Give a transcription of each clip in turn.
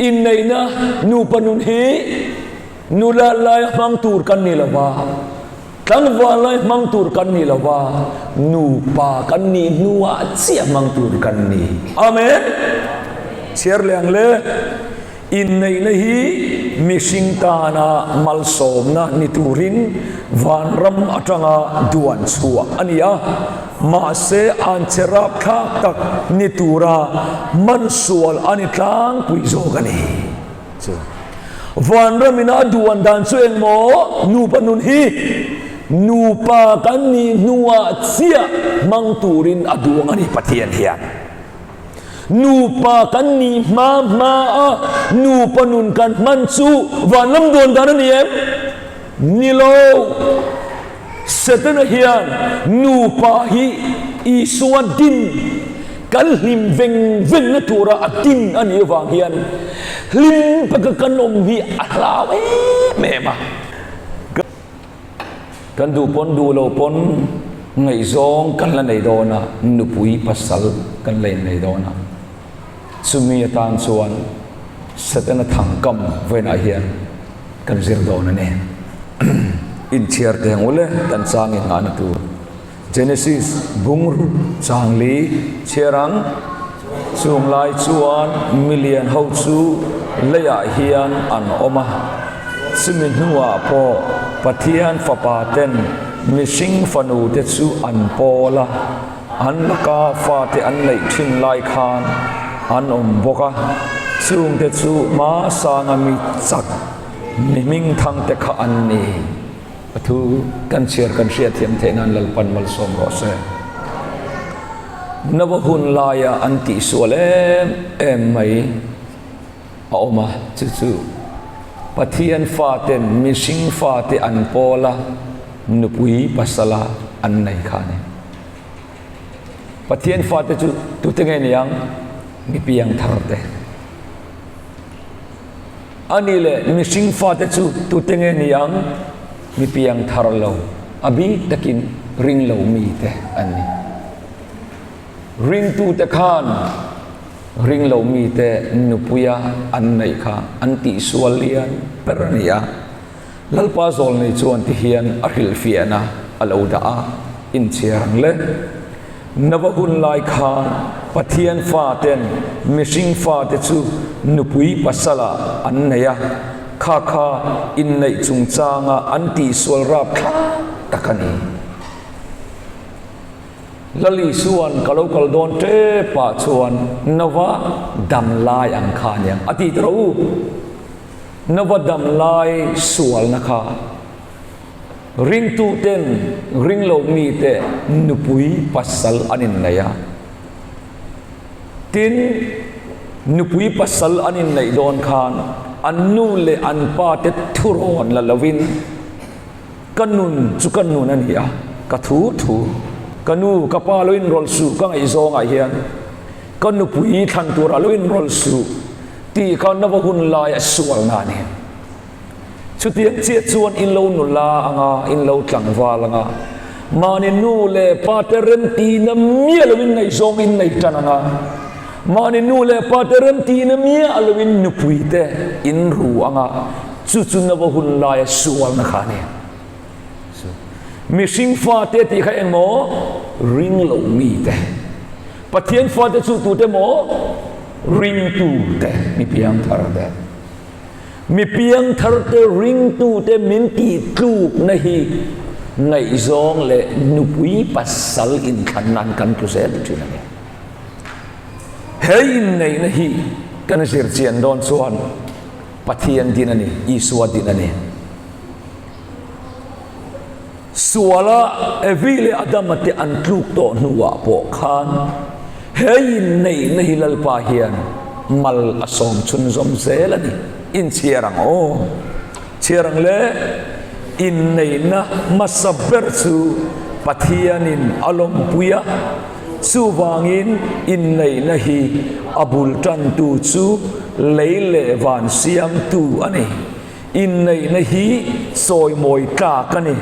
Inneihna nupa nun hi nula laia hmang tur kan ni lo va, tlangval lai hmang tur kan ni lo va, nupa kan nih hnuah chiah hmang tur kan ni. Amen. Chhiar leh ang le. Inneihna hi mihring tana malsawmna ni turin vanram atanga duan chhuah a ni a, mahse an che rapthlak tak ni tura hmansual a ni tlangpui zawk a ni. Chu vanramina a duan dan chu engmaw nupa nun hi nupa kan nih hnuah chiah hmang turin a duang a ni Pathian hian. Nupa kan nih hma hma a nupa nun kan hman chu vanlam dawn dan a ni em? Ni lo. Setana hian nupa hi Isua din kan hlim veng vengna tura a din a nih avang hian hlim taka kan awm hi a hlau em em a. Kan duh pawn duh lo pawn ngaihzawng kan la nei dawn a, nupui pasal kan la innei dawn a. Chumi atan chuan Setana thangkam vawiinah hian kan zir dawn a ni. Inchhiar teh ang ule kan chang in nghahna tur. Genesis bung chang li chhiar ang. Chung lai chuan milian ho chu leiah hian an awm a, chumi hnuah pawh Pathian fapa ten mihring fanu te chu an pawl a, an laka fate an neih thin lai khan an awm bawk a, chungte chu hmasanga mi chak mi hmingthang te kha an ni. A thu kan chhiar kan hriatthiam theih nan Lalpan malsawm rawh se. Nova hun laia an tihsual em em mai a awm a, chu chu Pathian faten mihring fate an pawl a, nupui pasala an nei kha a ni. Pathian fate chu tute nge ni ang? Mi piangthar te. A nih leh mihring fate chu tute nge ni ang? Mi piang thar lo, a bik takin ring lo mite an ni. Ringtute khan ring lo mite nupuia an neih kha an tihsual lian ber a ni a. Lalpa Zawlnei chuan tihian a hrilhfiahna a lo dah a, inchhiar ang le. Nova hun lai khan Pathian faten mihring fate chu nupui pasalah an nei a, kha kha inneih chungchanga an tihsual rapthlak tak a ni. Lali chuan ka lo kal dawn tep ah chuan Nova dam lai ang kha a niang a ti ta rawh u. Nova dam lai sualna kha Ringtuten ringlo mite nupui pasal an inneih a, tin, nupui pasal an inneih dawn khan an nu leh an pa te thurawn la lovin, Ka nun chu ka nun a ni a, ka thu thu, ka nu ka pa lo inrawlh suh ka ngaihzawngah hian ka nupui thlan turah lo inrawlh suh tih kha nava hun laia sualna a ni. Chutiang chiah chuan in lo nula anga, in lo tlangval anga, mahni nu leh pa te remtihna miah loin ngaihzawng in nei tan anga, mahni nu leh pa te remtihna miah loin nupui te in ru anga, chu chu nava hun laia sualna kha a ni. Mihring fate tih kha engmaw? Ring lo mite. Pathian fate chu tute maw? Ringtute, mi piangthar te. Mi piangtharte ringtute min tihtlukna hi ngaihzawng leh nupui pasal inthlan nan kan tlu zel thin a ni. He inneihna hi kan zirchian dawn chuan Pathian din a ni, Isua din a ni. Suala Evi leh Adama te an tluk tawh hnuah pawh khan he inneihna hi Lalpa hian mal a sawm chhunzawm zel a ni. Inchhiar ang aw. Chhiar ang le, inneihna hmasa ber chu Pathianin a lawmpui a, chuvangin inneihna hi a bul tantu chu lei leh van siamtu a ni. Inneihna hi chawimawi tlak a ni.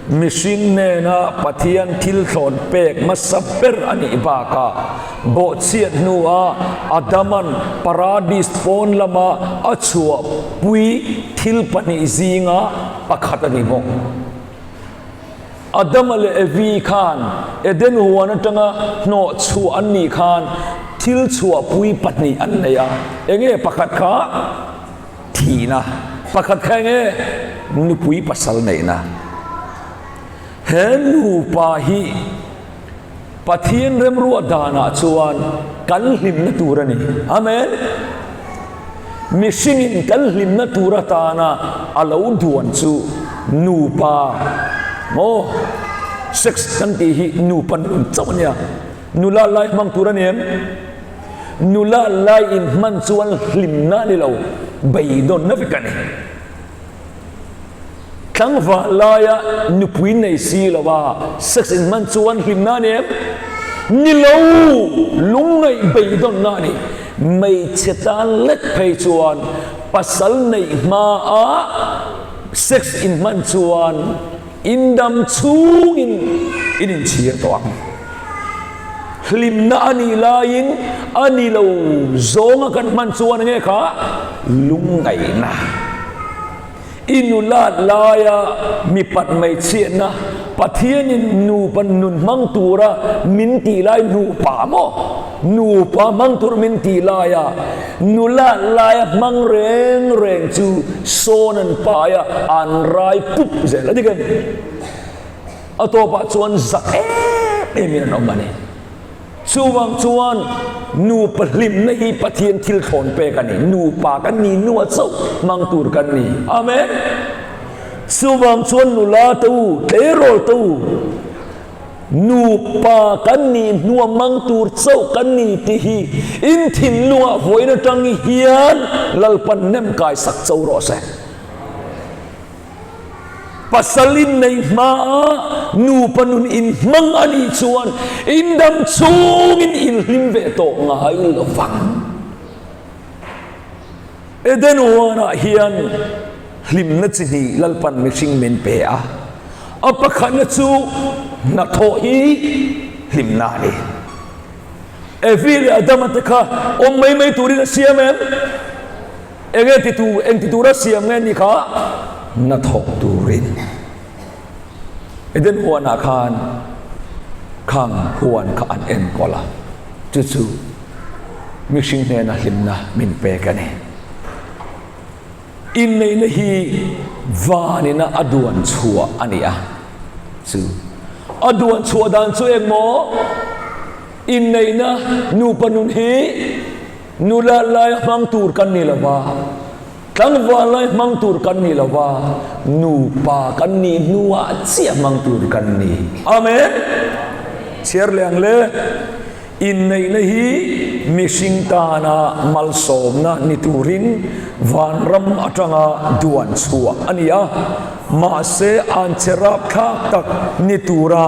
Mihring hnena Pathian thil thlawn pek hmasa ber a nih bakah, bawhchhiat hnua Adama'n Paradis pawn lama a chhuahpui thil pahnih zinga pakhat a ni bawk. Adama leh Evi khan Eden huan atanga hnawh chhuah an nih khan thil chhuahpui pahnih an nei a, enge pakhat kha? Thihna pakhat kha enge? Nupui pasal neihna. He nupa hi Pathian remruah danah chuan kan hlimna tur a ni. Amen. Mihringin kan hlimna tur atana a lo duan chu nupa maw? Sex kan tih hi nupa nun chauh a nia. Nula lai hmang tur a ni em? Nula lai inhman chuan hlimna a ni lo, beidawnna vek a ni. Tlangval laia nupui nei si lova sex inhman chuan hlimna a ni em? Ni lo, lungngaih beidawnna a ni. Hmeichhe tan lek phei chuan pasal neih hmaa sex inhman chuan Indam chhungin in inchhir tawh ang. Hlimna a nih laiin a ni lo zawnga kan hman chuan enge kha? Lungngaihna. I nulat laia mipat hmeichhiatna Pathianin nupa nun hmang tura min tih lai nupa maw? Nupa hmang tur min tih laia nula laia hmang reng reng chu sawn an pai a, an rai pup zel a dik em? A tawpah chuan zak em emin an awm a ni. Chuvang chuan nupa hlimna hi Pathian thil thlawn pek a ni. Nupa kan ni nua chauh hmang tur kan ni. Amen. Chuvang chuan nula te u, tleirawl te u, Nupa kan nih hnua mang tur chauh kan ni tih hi in thinlungah vawiin atang hian Lalpan nem kai sak cho rawh se. Pasal in nei hmaa nupa nun in hmang a nih chuan in dam chhungin in hlim ve tawh ngai lo vang. Eden huanah hian hlimna chi hnih Lalpan mihring min pe a, a pakhatna chu hnathawh hi hlimna a ni. Evi leh Adama te kha awm mai mai turin a siam em? Enge ti tu, eng ti tura siam nge ni kha? Hnathawk turin. Eden huanah khan khang huan kha an enkawl a, chu chu mihring hnena hlimna min pek a ni. Inneihna hi vanina a duan chhuah a ni a, chu a duan chhuah dan chu eng maw? Inneihna nupa nun hi nula laia hmang tur kan ni lo va, Tlangval lai hmang tur kan ni lo va, nupa kan nih hnuah chiah hmang tur kan ni. Amen! Chhiar leh ang le, inneihna hi mihring tana malsawmna ni turin vanram atanga duan chhuah a ni a, mahse anchhe rapthlak tak ni tura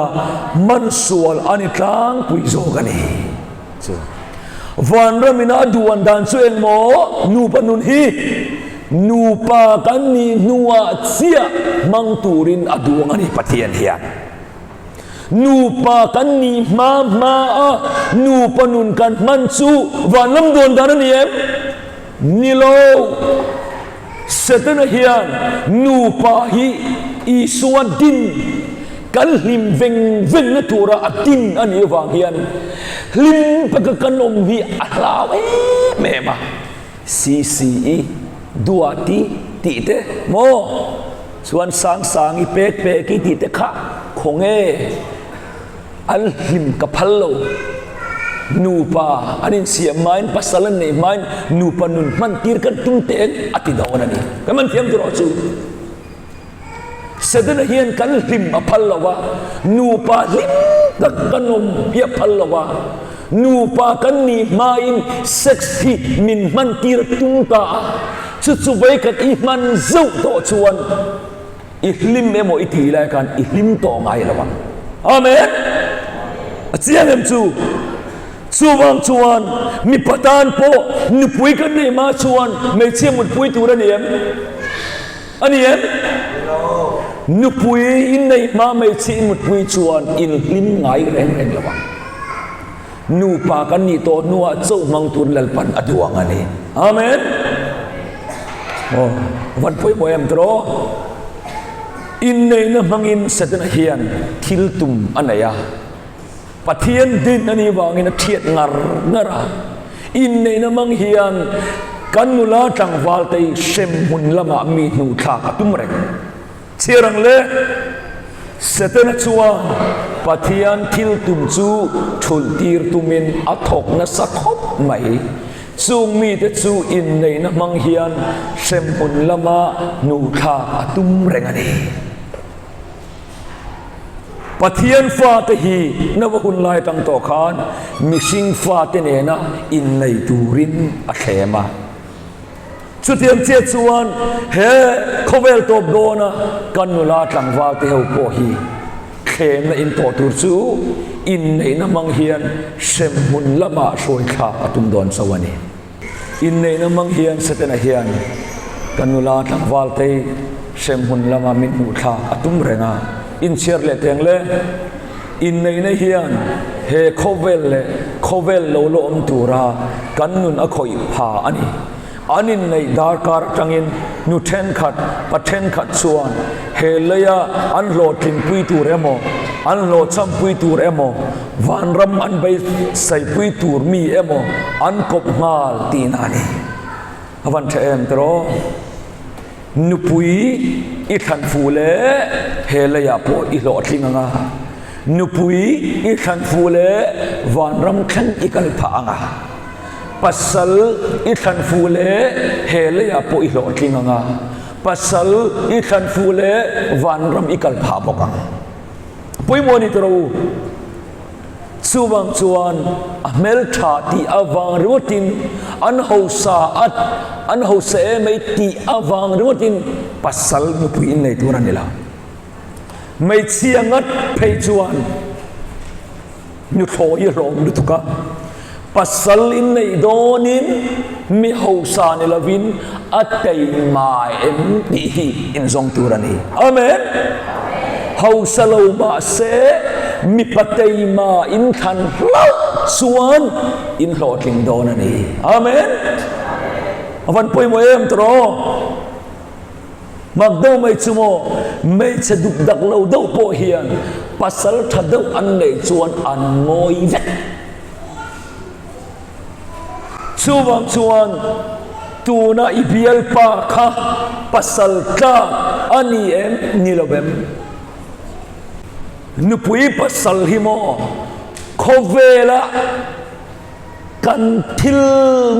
hmansual a ni tlangpui zawk a ni. Chu vanram ina a duan dan chu eng maw? Nupa nun hi nupa kan nih hnuah chiah hmang turin a duang a ni Pathian hian. Nupa kan nih hma hma a nupa nun kan hman chu vanram duan dan a ni em? Ni lo. Setana hian nupa hi Isua din kan hlim veng vengna tura a din a nih avang hian hlim taka kan awm hi a hlau em em a. CCE, Duati tih te maw? Chuan Sangsangi, Pekpeki tih te kha khawnge? An hlim ka phal lo. Nupa an insiam hmain, pasal an neih hmain nupa nun hman tir kan tum teh a ti dawn a ni. Kan man thiam tur chu. Setana hian kan hlim a phal lo va, nupa hlim tak kan awm hi a phal lo va, nupa kan nih hmain sex hi min hman tir a tum ta a, chu chu vawikhat i hman zeuh tawh chuan, I hlim emaw i tih lai khan i hlim tawh ngai lo ang. Amen! A chiang em chu? Chuvang chuan mipa tan pawh nupui kan neih hma chuan hmeichhia mutpui tur a ni em? A ni em? Nupui inneih hma hmeichhe i mutpui chuan in hlim ngai reng reng lo ang. Nupa kan nih tawh hnuah chauh hmang tur Lalpan a duang a ni. Amen. Aw, van pawimawh em tawh. Inneihna hmangin Setana hian thil tum a nei a. Pathian din a nih vangin a thiat ngar ngar a. Inneihna hmang hian kan nula tlangval te hi hremhmun lamah mi hnuhthlak a tum reng. Chhiar ang le, Setana chuan Pathian thil tum chu thulh tir tumin a thawk nasa khawp mai. Chung mite chu inneihna hmang hian hremhmun lama hnuhthlak a tum reng a ni. Pathian fate hi Nova hun lai atang tawh khan mihring fate nena innei turin a thlem a. Chutiang chiah chuan he khawvel tawp dawna kan nula tlangval te ho pawh hi thlemna in tawh tur chu inneihna hmang hian hremhmun lamah hruai thlak a tum dawn chauh a ni. Inneihna hmang hian Setana hian kan nula tlangval te hremhmun lama min hmuh thlak a tum reng a, inchhiar leh teng le. Inneihna hian he khawvel leh khawvel lo la awm tura kan nun a khawih pha a ni. An inneih darkar atangin nu thenkhat, pa thenkhat chuan he leia an hlawhtlinpui tur emaw, an hlawhchhampui tur emaw, vanram an beisaipui tur mi emaw an kawp nghal tihna a ni. A van tha em tiraw? Nupui i thlan fuh leh he leiah pawh i hlawhtling ang a, nupui i thlan fuh leh vanram thleng i kal phah ang a, pasal i thlan fuh leh he leiah pawh i hlawhtling ang a, pasal i thlan fuh leh vanram i kal phah bawk ang. Pawimawh a ni tawh rawh u. Chuvang chuan a hmeltha tih avang ringawtin an hausa a, an hausa em mai tih avang ringawtin pasal nupui innei tur a ni lo. Hmeichhia ngat phei chuan nuthlawi hi hlawm lutuk a, pasal inneih dawnin mi hausa ni lovin a teima em tih hi inzawng tur a ni. Amen! Hausa lo mahse mipa teima inthlan hlauh chuan in hlawhtling dawn a ni. Amen! A van pawimawh em tawh? Mak deuh mai chu maw, hmeichhe duk dak lo deuh pawh hian pasal tha deuh an neih chuan an ngawi vek. Chuvang chuan tuna i bialpa kha pasal tlak a ni em ni lo em? Nupui pasal hi maw khawvela kan thil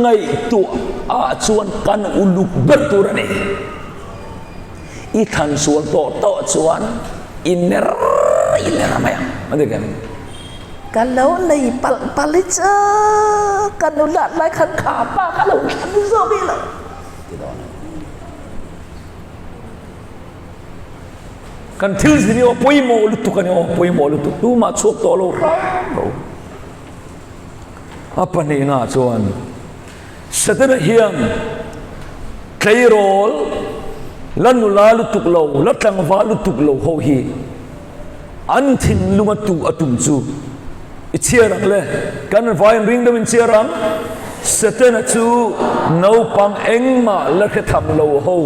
ngaihtuah ah chuan kan uluk ber tur a ni. I thlan sual tawh tawh chuan i ner i ner mai ang a dik em? Ka lo nei palh palh hi chu ka nulat lai khan kha pa kha lo thlan zawk hi lo ti dawn a ni. Kan thil zir hi aw pawimawh lutuk a ni aw pawimawh lutuk tumah chhuak tawh lo hram ro. A pahnihna chuan Setana hian tleirawl la nula lutuk lo la tlangval lutuk lo ho hi An thinlunga tu a tum chu i chhiar ang le, kan vai an ring deuh in chhiar ang. Setana chu naupang engmah la hre tham lo ho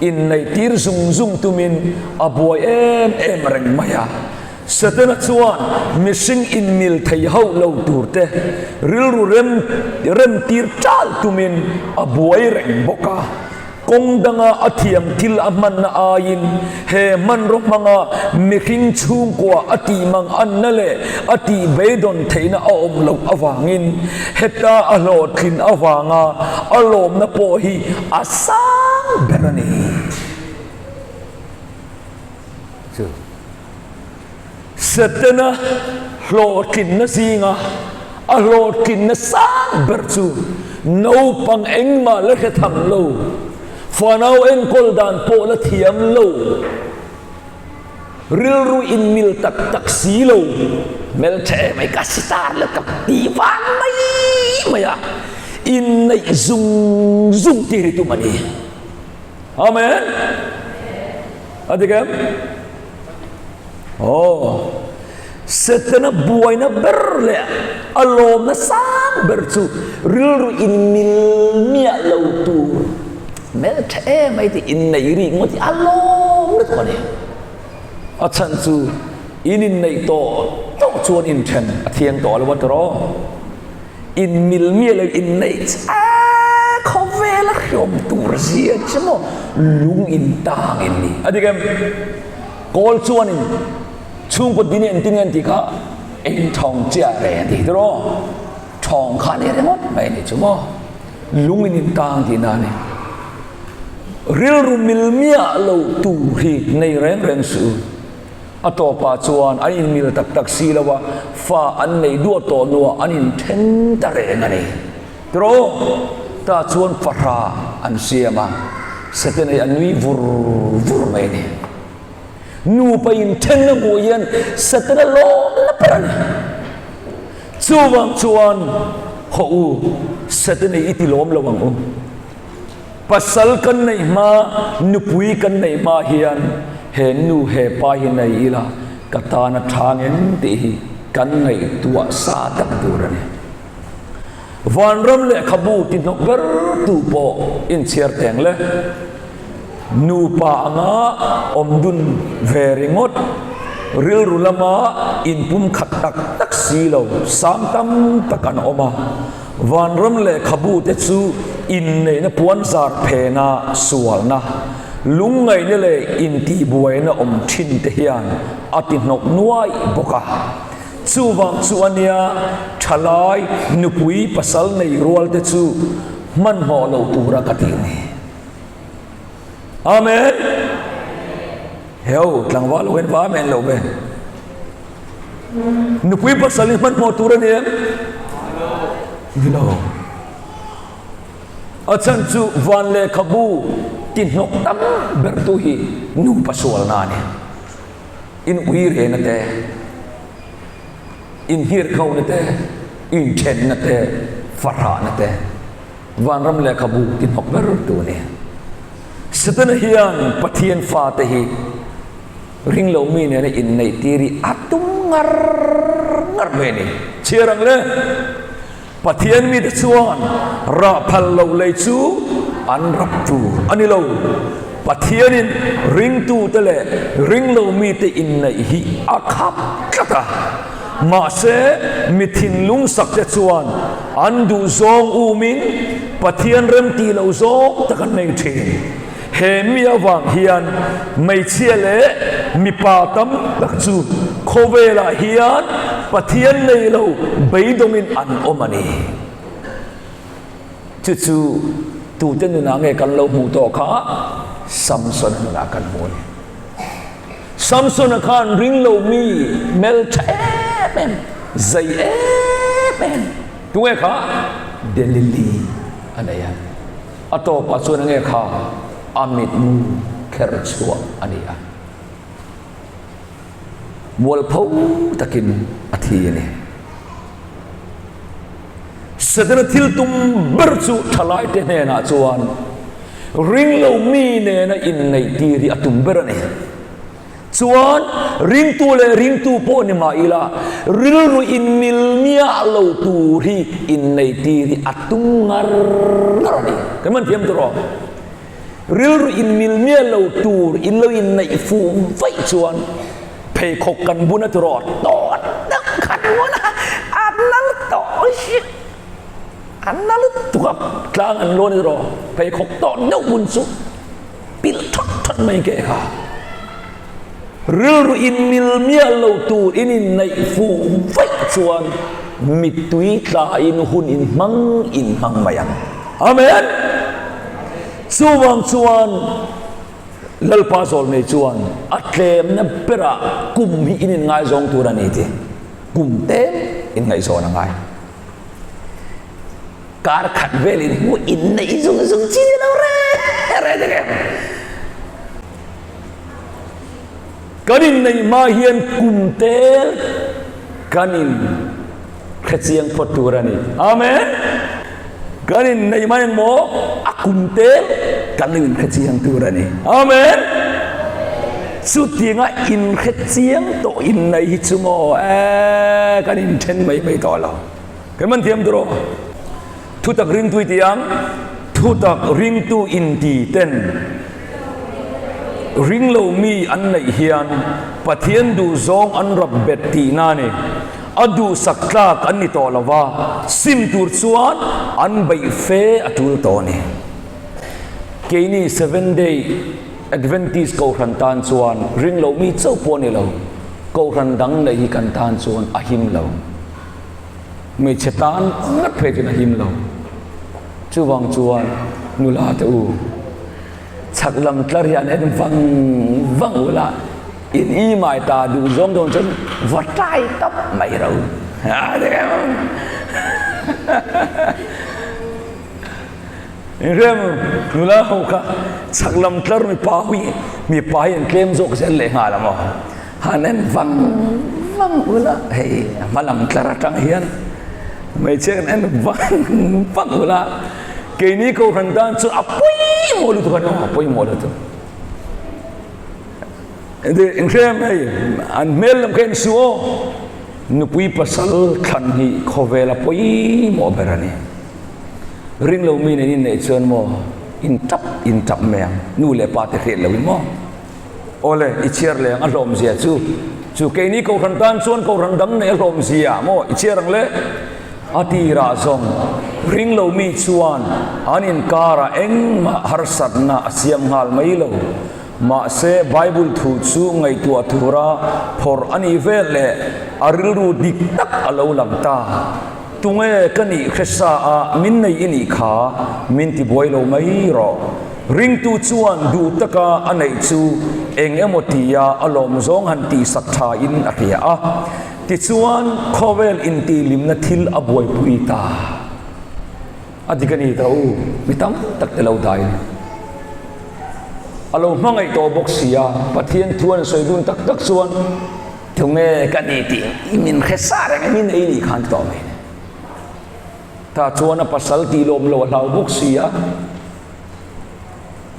inneih tir zung zung tumin a buai em em reng mai a. Setana chuan mihring inmil thei hauh lo tur te rilru rem rem tir ṭal tumin a buai reng bawk a. Kawng danga a thiam thil a hmanna aiin he hmanraw hmanga mihring chhungkua a tihmang anna leh a tihbeidawn theihna a awm loh avangin heta a hlawhtlin avanga a lawmna pawh hi a sang ber a ni. Chu Setana hlawhtlinna zinga a hlawhtlinna sang ber chu naupang engmah la hre tham lo, fanau enkawl dan pawh la thiam lo, rilru inmil tak tak si lo, hmeltha em ai ka star leh ka ti vang mai mai a, inneih zung zung tir hi tum a ni. Amen. A dik em? Aw, Setana buaina ber leh a lawmna sang ber chu rilru inmil miah lo tur hmeltha em mai tih inneih rik ngawt hi a lawm lutuk a ni. A chhan chu in inneih tawh tawh chuan inthen a thiang tawh lo a tiraw? Inmil miah lo inneih a khawvel a hriawm tur zia che maw lung intang in ni. A dik em? Kawl chuanin chhungkaw din engtin nge an tih kha eng thawng chiah reh an ti tiraw? Thawng kha a ni ringawt mai a nih chu maw? Lung in intang tihna a ni. Rilru mil miah lo tur hi nei reng reng suh u. A tawpah chuan an inmil tak tak si lo a, fa an nei duah tawh hnuah an inthen ta reng a ni. Tiraw? Tah chuan fahra an siam a, Setana hi a nui vur vur mai a ni. Nupa inthen na hmuh hian Setana lawm na ber a ni. Chuvang chuan hawh u, Setana hi i ti lawm lo ang u. Pasal kan neih hma, nupui kan neih hma hian he nu he pa hi nei ila ka tan a tha ngem tih hi kan ngaihtuah sa tak tur a ni. Vanram lehkhabu ti hnawk ber tu pawh inchhiar teng le. Nupa anga awm dun ve ringawt, rilru lama inpumkhat tak tak si lo sang tam tak an awm a. Vanram lehkhabu te chu inneihna puanzar phena sualna, lungngaihna leh intihbuaina awm thin te hian a ti hnawk nuai bawk a. Chuvang chu a nia thalai nupui pasal nei rual te chu hmanhmawh lo tura ka tih ni. Amen! Heu, tlangval ho hian va amen lo ve. Nupui pasal hi hmanhmawh tur a ni em? Ni lo. A chhan chu van lehkhabu ti hnawk tam ber tu hi nupa sualna a ni. In ui rena te, in hirkhona te, in thenna te, fahrahna te. Vanram lehkhabu ti hnawk ber tu a ni. Setana hian Pathian fate hi ringlo mi nena inneih tir hi a tum ngar ngar mai a ni. Chhiar ang le, Pathian mite chuan rah phal loh lei chu an rap tur a ni lo. Pathianin ringtute leh ringlo mite inneih hi a khap tlat a. Mahse, mi thinlung sakte chuan an duhzawng umin Pathian remtih loh zawng tak an nei thin. He mi avang hian hmeichhia leh mipa tam tak chu khawvelah hian Pathian nei lo beidawngin an awm a ni. Chu chu tute nunah nge kan lo hmuh tawh kha? Samsona nunah kan hmu a ni. Samsona khan ring lo mi hmeltha em em, zei em em, tunge kha? Delili a nei a. A tawpah chuan enge kha? A mitmu kher chhuah a ni a. Mualpho takin a thi a ni. Setana thil tum ber chu thalaite hnenah chuan ringlo mi nena inneih tir hi a tum ber a ni. Chuan ringtu leh ringtu pawh ni mah ila rilru inmil miah lo tur hi inneih tir hi a tum ngar ngar a ni. Kan man thiam tur aw. Rilru inmil miah lo tur in lo inneih fuh vaih chuan pheikhawk kan bun a ti rawh tawt deuh khan bun a, a nal tawh hi a na lutuk a, tlang an lawn a ti rawh pheikhawk tawt deuh bun chu pilh thawt thawt mai ke kha. Rilru inmil miah lo tur in inneih fuh vaih chuan mittui tlain hun inhmang inhmang mai ang. Amen! Chuvang chuan Lalpa Zawlnei chuan a tlemna berah kum hi in inngaizawng tur a ni tih kum te inngaihzawn a ngai. Kar khat velin hmuh inneih zung zung chi ni lo re re te em. Kan inneih hma hian kum tel kan in hrechiang phawt tur a ni. Amen. Kan inneih hma hian maw a kum tel kan lo in hrechiang tur a ni. Amen. Chutianga inhre chiang tawh inneih hi chu maw ee kan inthen mai mai tawh lo. Kan man thiam tur aw. Thutak ringtu i ti ang, thutak ringtu inti ten ringlo mi an neih hian Pathian duhzawng an rap bet tihna a ni. A duhsak tlak an ni tawh lo va, sim tur chuan an beih fe a tul tawh a ni. Keini Seventh Day Adventist Kohhran tan chuan ringlo mi chauh pawh a ni lo, Kohhran dang neih hi kan tan chuan a him lo. Hmeichhe tan ngat phei chuan a him lo. Chuvang chuan nula te u, chhak lam tlar hi an en vang vang ula, in i mai ta duh zawng dawn chuan va tai tawp mai ro. Inhrem nula ho kha chhak lam tlar mipa hi mipa hi an tlem zawk zel leh nghal a maw? Han en vang vang ula hei a hma lam tlar atang hian hmeichhia kan en vang vang ula keini kohhran tan chu a pawimawh lutuk a ni a pawimawh lutuk. Inhrem hei an hmel lam kha en suh aw nupui pasal thlan hi khawvel a pawimawh ber a ni. Ring lo mi nen inneih chuan maw in tap in tap mai ang, nu leh pa te hriat lo in maw. Awle, i chhiar leh ang a hlawm zia chu, chu keini kohhran tan chuan kohhran dang neih a hlawm zia maw i chhiar ang le? A tirah zawng ring lo mi chuan an inkarah engmah harsatna a siam nghal mai lo. Mahse Bible thu chu ngaihtuah tura phawrh a nih vel leh a rilru dik tak a lo lang ta. Tunge ka nih hre sa a min nei i nih kha min ti buai lo mai rawh. Ringtu chuan duh taka a neih chu eng emaw tia a lawm zawng han tihsak tha in a hria a. Tichuan khawvel intihlimna thil a buaipui ta. A dik a ni ta u, mi tam tak te lo dai ni. A lo hmangaih tawh bawk si a, Pathian thu an sawi dun tak tak chuan Tunge ka ni tih i min hre sa reng em i nei nih khan tawh mai ni. Tah chuan a pasal tih lawm lo a hlau bawk si a,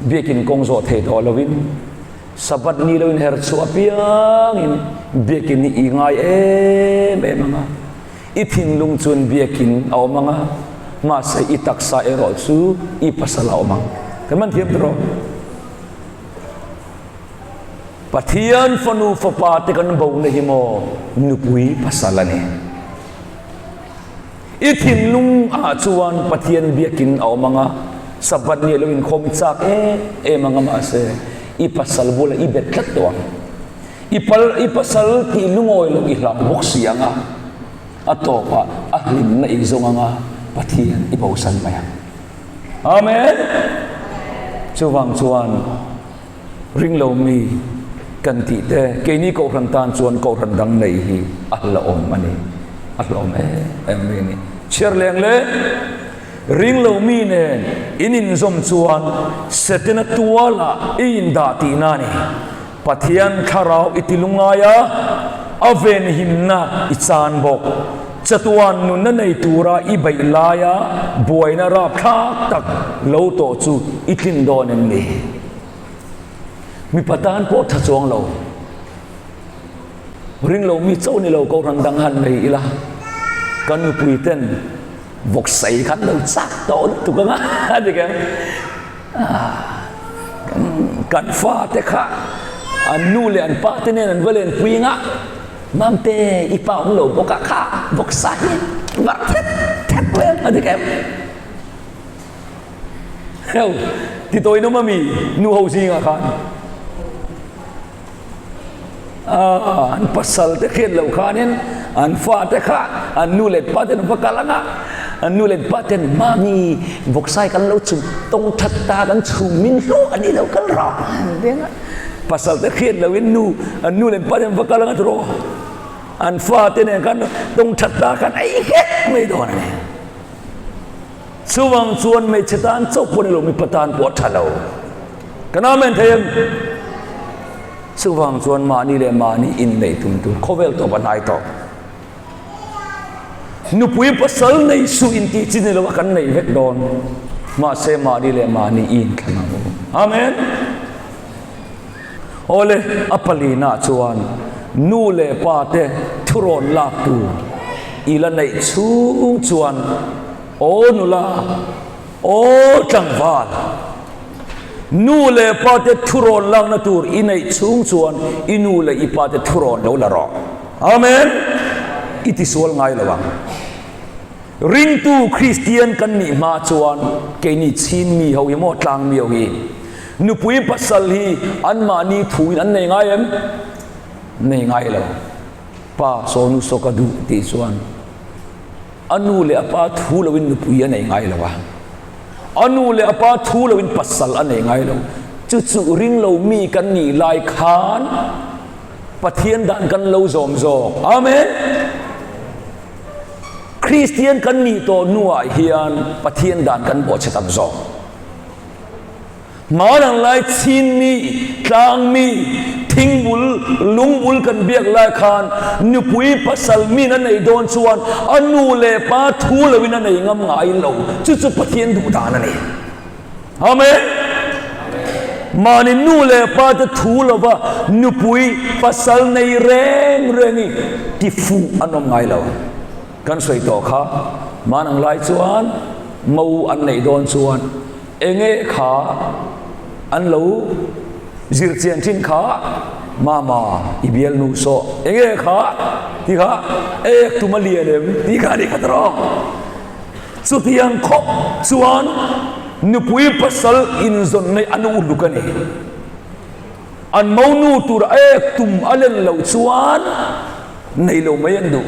biakin kawng zawh thei tawh lovin Sabbath ni lo in her chhuah apiangin biakin hi i ngai em em ang a, i thinlung chuan biakin a awm ang a, mahse i taksa erawh chu i pasal a awm ang. Kan man thiam tawh rawh. Pathian fanu fapa te kan bohna hi maw nupui pasal a ni. I thinlung ah chuan Pathian biakin a awm ang a, Sabbath ni a lo inkhawm i chak em em ang a mahse i pasal bulah i bet tlat tawh ang. I pal i pasal tih lungawi loh i hlau bawk si ang a, a tawpah a hlimna i zawng ang a, Pathian i bosan mai ang. Amen! Chuvang chuan. Ring lo mi kan tih te keini kohhran tan chuan kohhran dang nei hi a hlauhawm a ni. A hlauhawm em em mai a ni. Chhiar leng leh ring lo mi nen in inzawm chuan Setana tualah i indah tihna a ni. Pathian thlarau i ti lungngai a, a venhimna i chan bawk. Chatuan nunna nei tura i beih laia buaina rapthlak tak lo tawh chu i tlin dawn em ni? Mipa tan pawh tha chuang lo. Ring lo mi chauh ni lo kohhran dang han nei ila kan nupui ten vawksei khan lo chak tawh lutuk anga a dik em? Kan fa te kha an nu leh an pa te nen an va lenpui anga Mamte i pa awm lo bawk a kha vawksa hi var thet thet mai ang a dik em? Heo, ti tawi nawm ami nu ho zingah khan ah, an pasal te khian lo khanin an fa te kha an nu leh pa ten va kal anga an nu leh pa ten mami vawksai kan lo chhum tawng that ta kan chhum min hlu ani lo kal rawh pasal te khian lo in nu an nu leh pa ten va kal anga tiraw an fa te nen khan tawng that ta khan ei hlek mai dawn ani. Chuvang chuan hmeichhe tan chauh pawh ni lo mipa tan pawh a tha lo. Kan Amen thei em? Chuvang chuan mahni leh mahni inneih tum tur khawvel tawp a hnai tawh. Nupui pasal nei suh intih chi ni lo a kan neih vek dawn. Mahse mahni leh mahni i inthlan ang u. Amen. Awle, a palina chuan nu leh pa te thurawn lak tur i la neih chhung chuan aw nula, aw tlangval, nu leh pa te thurawn lakna tur i neih chhung chuan i nu leh i pa te thurawn lo la rawh. Amen! I tisual ngai lo ang. Ringtu Kristian kan nih hma chuan keini Chin mi ho hi maw tlang mi ho hi nupui pasal hi anmahni thuin an nei ngai em? Nei ngai lo. Pa saw nu saw ka duh tih chuan a nu leh a pa thu loin nupui a nei ngai lo a, a nu leh a pa thu loin pasal a nei ngai lo. Chu chu ring lo mi kan nih lai khan Pathian dan kan lo zawm zawk. Amen! Kristian kan nih tawh hnuah hian Pathian dan kan bawhchhe tam zawk. Hmanang lai chin mi, tlang mi, thingbul, lungbul kan biak lai khan nupui pasal min a neih dawn chuan a nu leh pa thu loin a nei ngam ngai lo. Chu chu Pathian duh dan a ni. Amen! Mahni nu leh pa te thu lova nupui pasal nei reng reng i ti fuh an awm ngai lo. Kan sawi tawh kha, manang lai chuan mo an neih dawn chuan enge kha an lo zir chian thin kha mama i bial nu sawh enge kha ti kha ek tum a lian em ti kha a ni kha tawh. Chutiang khawp chuan nupui pasal inzawn mai an uluk a ni. An monu tur a ek tum a len loh chuan nei lo mai an duh.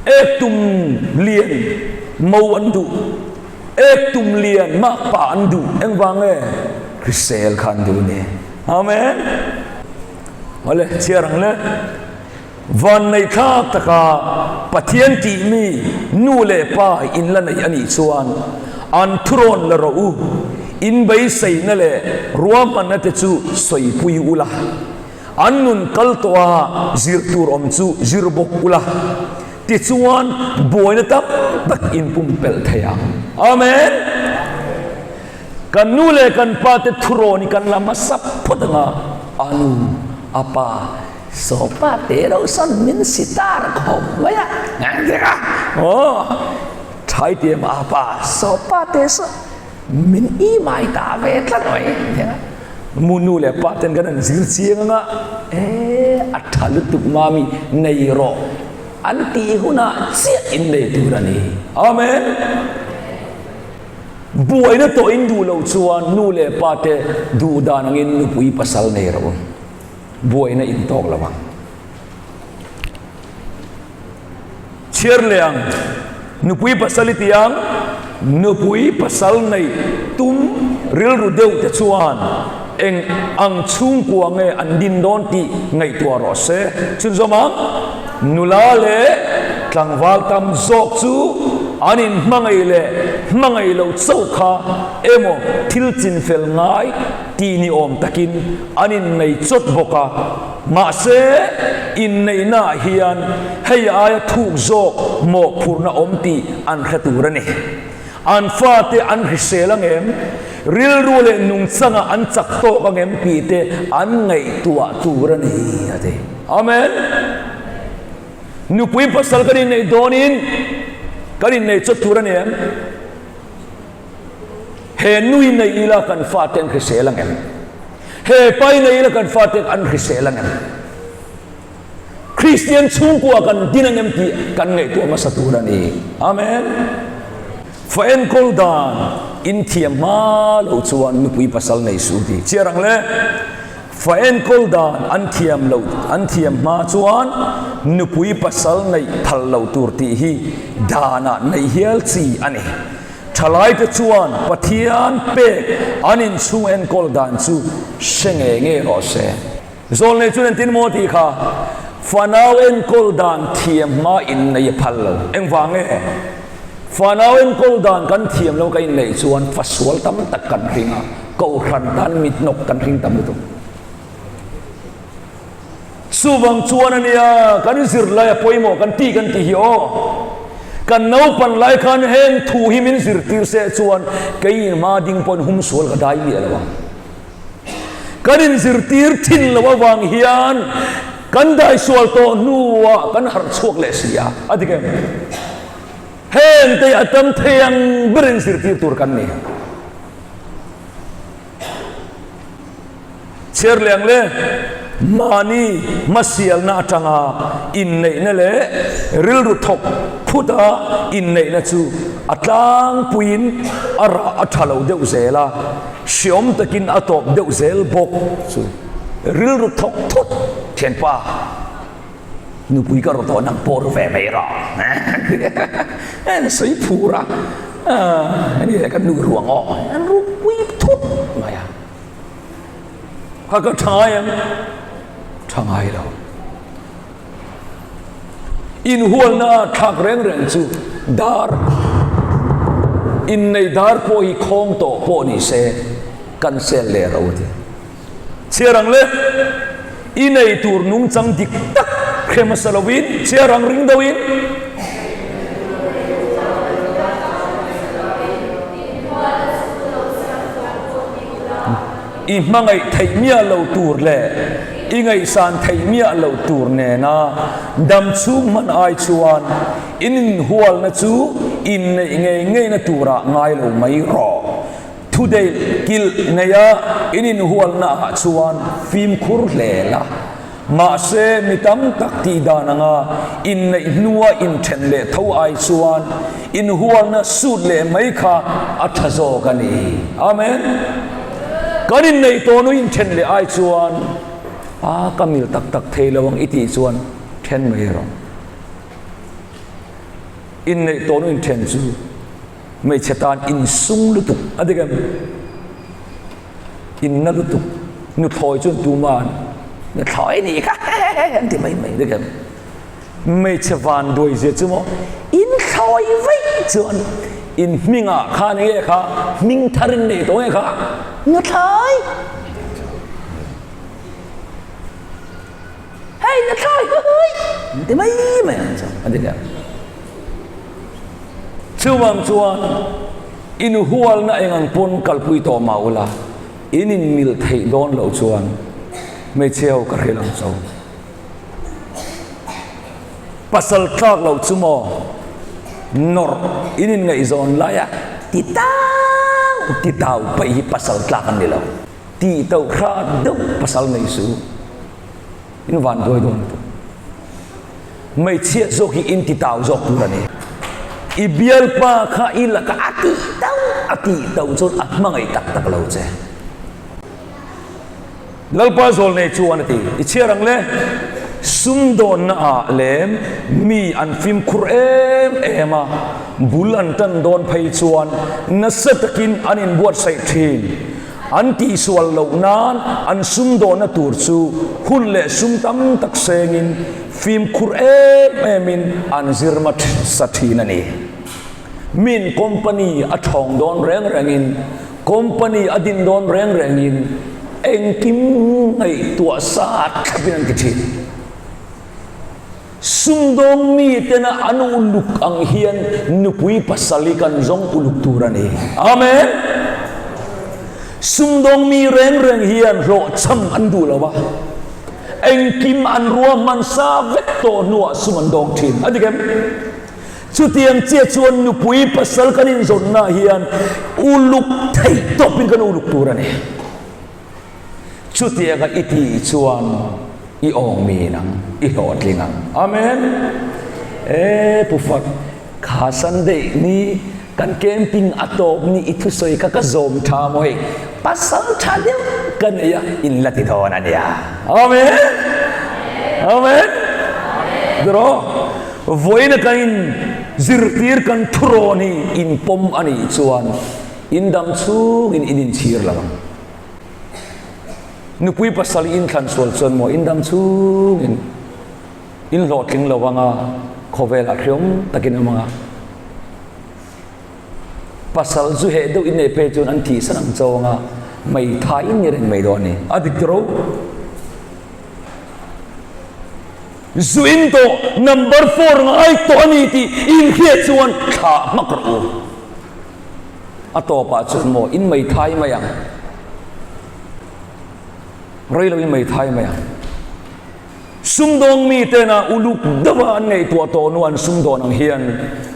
Ek tum lian mo an duh. Ek tum lian makpa an duh. Engvang nge? Hrisel kha an duh a ni. Amen. Awle, chhiar ang le. Vanneihthlak taka Pathian tih mi nu leh pa in la neih a nih chuan an thurawn la rawh u, in beiseina leh ruahmanna te chu sawipui ula, an nun kal tawha zir tur awm chu zir bawk ula, tichuan buaina tam tak in pumpelh thei ang. Amen! Kan nu leh kan pa te thurawn hi kan la hmasa phawt anga, a nu, a pa, Sopa te lo sawn min sitar khawp mai a, aw thai te ma pa sopa te saw min i mai ta ve tlat mai mu nu leh pa ten kan an zir chiang anga e a tha lutuk mami nei rawh an tih hunah chiah in nei tur a ni. Amen. Buaina tawh in duh loh chuan nu leh pa te duh dan angin nupui pasal nei rawh u. Buaina in tawk lo ang. Chhiar leh ang. Nupui pasal i ti ang. Nupui pasal nei tum rilru deuh te chuan eng ang chhungkua nge an din dawn tih ngaihtuah rawh se. Chhunzawm ang. Nula leh tlangval tam zawk chu an inhmangaih leh hmangaih loh chauh kha emaw thil chinfel ngai tih ni awm takin an innei chawt bawk a, mahse inneihnaah hian hei aia thuk zawk mawhphurhna awm tih an hre tur a ni. An fate an hrisel ang em? Rilru leh nungchangah an chak tawk ang em tih te an ngaihtuah tur a ni, a ti. Amen. Nupui pasal kan inneih dawnin kan innei chawt tur a ni em? He nui nei ila kan fate an hrisel ang em? He pai nei ila kan fate an hrisel ang em? Kristian chhungkua kan din ang em tih kan ngaihtuah hmasa tur a ni. Amen. Fa enkawl dan in thiam hma lo chuan nupui pasal nei suh tih chiar ang le. Fa enkawl dan an thiam lo an thiam hma chuan nupui pasal neih phal lo tur tih hi danah neih hial chi a ni. Thalaite chuan Pathian pek an inchhung enkawl dan chu hre ngei ngei rawh se. Zawlnei chuan entin maw tih kha fanau enkawl dan thiam hma innei a phal lo. Engvang nge? Fanau enkawl dan kan thiam lo ka inneih chuan fasual tam tak kan hring a, kohhran tan mithnawk kan hring tam lutuk. Chuvang chuan a nia, kan zirlai a pawimawh kan ti kan tih hi aw. Kan naupan lai khan heng thu hi min zirtir se chuan kei in hma ding pawhin humsual ka dai miah lo ang. Kan inzirtir thin loh avang hian kan daisual tawh hnuah kan harh chhuak leh si a, a dik em? Hengte hi a tam thei ang berin zirtir tur kan ni. Chhiar leh ang le, mahni hmasialna atanga inneihna leh rilru thawk phuta inneihna chu a tlangpuiin a rah a tha lo deuh zel a, hreawm takin a tawp deuh zel bawk chu rilru thawk thut thianpa. Nupui ka rawh tawh nang pawh ru ve mai rawh. An sawi phur a, ani leh kan nu ruang aw an rupui thut mai a. Kha ka tha ngai em? Tha ngai lo. Inhualna thlak reng reng chu dar innei dar pawh hi khawng tawh pawh ni se kan sel leh ro ti. Chhiar ang le, i nei tur nungchang dik tak hre hmasa lovin chhiar ang ring deuhin. I hmangaih theih miah lo tur leh i ngaihsan theih miah lo tur nena dam chhung hman ai chuan in inhualna chu inneih ngei ngeina turah ngai lo mai rawh. Thudeih kilh neia in inhualna ah chuan fimkhur hle la. Mahse, mi tam tak tih dan anga inneih hnua inthen leh tho ai chuan inhualna sut leh mai kha a tha zawk a ni. Amen. Kan inneih tawh nu inthen leh ai chuan a ka mil tak tak thei lo ang i tih chuan then mai rawh. Inneih tawh nu inthen chu Hmeichhe tan insung lutuk a dik em? Inna lutuk, nuthlawi chuan tuman nuthlawi nih kha an ti mai mai dik em? Hmeichhe van duai zia chu maw inthlawi vaih chuan in hmingah khan enge kha hming thar in nei tawh nge kha nuthlawi Hei na thlai hui an ti mai mai ang chu a dik em? Chuvang chuan inhualna eng ang pawn kalpui tawh mah ula in inmil theih dawn loh chuan hmeichhe ho ka hrilh ang cho. Pasal tlak loh chu maw nawrh in inngaihzawn laia ti tau ti tau paih hi pasal tlak an ni lo. Tih tauh hrat deuh pasal nei su in van duai dawn lutuk. Hmeichhiat zawk hi in ti tau zawk tur a ni. I bialpa kha i lakah a tih tauh a tih tauh chuan a hmangaih tak tak lo che. Lalpa zawl nei chuan a ti, I chhiar ang le, sumdawnna ah lem mi an fimkhur em em a, bul an tan dawn phei chuan nasa takin an inbuatsaih thin. An tihsual loh nan an sumdawhna tur chu hun leh sum tam tak sengin fimkhur em emin an zir hmasa thin a ni. Min company a thawng dawn reng rengin, company a din dawn reng rengin engkim ngaihtuah sa thlapin an ti thin. Sumdawng mitena an uluk ang hian nupui pasal hi kan zawng uluk tur a ni. Amen! Sumdawng mi reng reng hian hlawhchham an duh lo a, engkim an ruahman sa vek tawh hnuah sum an dawng thin. A dik em? Chutiang chiah chuan nupui pasal kan inzawnna hian uluk theih tawpin kan uluk tur a ni. Chutianga i tih chuan i awng min ang, i hlawhtling ang. Amen. E Pu Fak, kha Sunday ni kan camping a tawp ni i thusawi kha ka zawm tha maw hei, pasal tha deuh ka nei a, in la ti dawn a nia. Amen. Amen. Tiraw? Vawiina kan in zirtir kan thurawn hi in pawm a nih chuan in dam chhungin in inchhir lo ang. Nupui pasal in thlan sual chuan maw in dam chhungin in hlawhtling lo anga khawvelah hriawm takin awm anga pasal zu heh deuh in nei phei chuan an thihsan ang cho anga hmeithai in ni reng mai dawn a ni. A dik tiro. Zu in tawh number four ngai tawh a ni tih in hriat chuan thlah hmak rawh u. A tawpah chuan maw in mai thai mai ang. Rei loin meithai mai ang. Sumdawng mitena uluk deuha an ngaihtuah tawh nu an sumdawn ang hian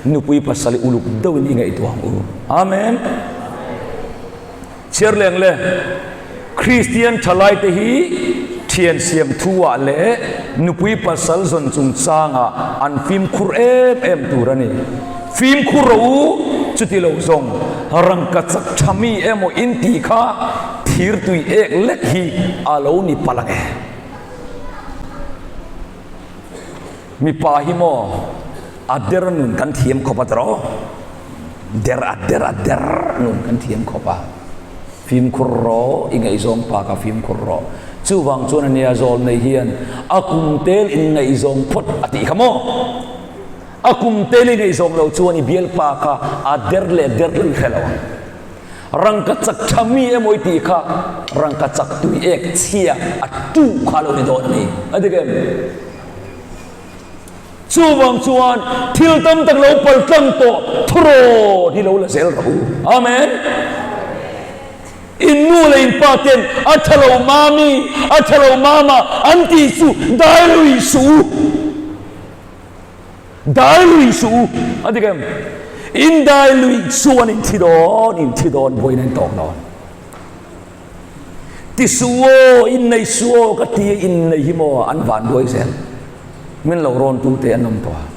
nupui pasal hi uluk deuhin i ngaihtuah ang u. Amen. Chhiar leng le, Kristian thalaite hi thian siam thu ah leh nupui pasal zawn chungchangah an fimkhur em em tur a ni. Fimkhur rawh u, chuti lo zawng rangkachak tha mi emaw in tih kha thirtui ek lek hi a lo ni palh ang e. Mipa hi maw a der nun kan thiam khawp a tawh der a der a der nun kan thiam khawp a fimkhur rawh i ngaihzawng pa ka fimkhur rawh chuvang chuan ania zawl nei hian a kum tel in ngaihzawng phawt a tih kha maw a kum tel i ngaihzawng lo chuan i bialpa kha a der leh der lo i hre lo ang Rangkachak tha mi emaw i tih kha rangkachak tui ek chhia a tu kha lo ni dawn a ni. A dik em? Chuvang chuan thil tam tak lo pal tlang tawh thurawn hi lo la zel rawh u. Amen. In nu leh in pa ten a tha lo mami, a tha lo mama an tih chu dai lui suh u. Dai lui suh u, a dik em? In dai lui chuan in thi dawn, in thi dawn, vawiin in tawk dawn. Ti suh u aw, in nei suh aw ka ti a, in nei hi maw an van duai zel. Min lo rawn tu te an awm tawh a.